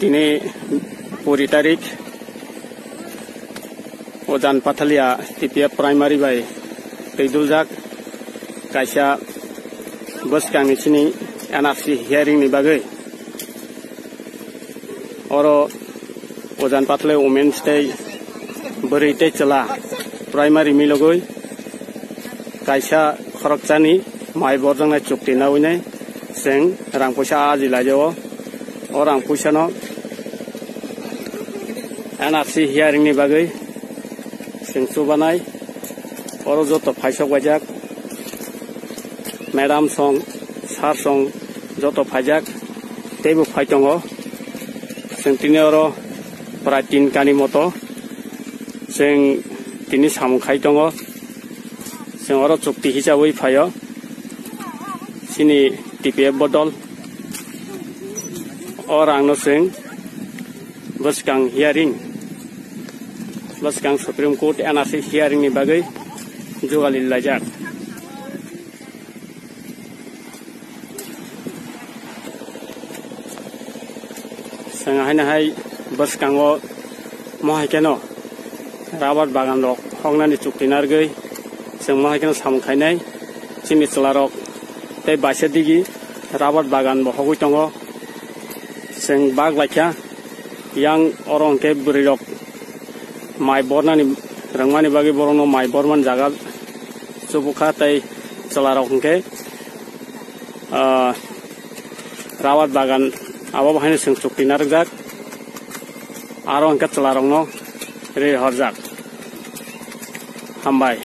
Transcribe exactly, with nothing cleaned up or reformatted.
Tini kuri tarik, Ojan Pathalia T P F primary bai twiduljak kaisa bwskangni chini N R C hearing ni bagwi. Oro Ojan Pathalia women tei bwrwi tei chwla primary milogwi kaisa khorokchani mai borjaknai chukti nawi nai chwng rang puisa aji laijao. O rang puisano N R C hearing ni bagwi chwng chubanai. Oro joto phaisok baijak, madam song, sir song joto phaijak, teibo phai tongo. Chwng tini oro prai tin kani moto chwng tini samung khai tongo. Chwng oro chukti hisabai phaio chini T P F bodol. O rangno chwng bwskang hearing, bwskang Supreme Court N R C hearing ni bagwi jugali laijak. Chwng haino hai bwskango mohai kheno rubber bagan rok hoknani chukti narwgwi chwng mohai kheno samung khainai. Chini chwla rok tei baisa digi rubber bagan bo hogwi tongo. Chwng bak laikha yang oro hwnkhe bwrwi rok mai bornani rwngmani bagwi borokno mai bormani jaga chubukha tei chwla rok hwnkhe, ah, rubber bagan abo bo haino chwng chukti narwkjak, aro hwnkhe chwla rokno ri horjak. Hambai.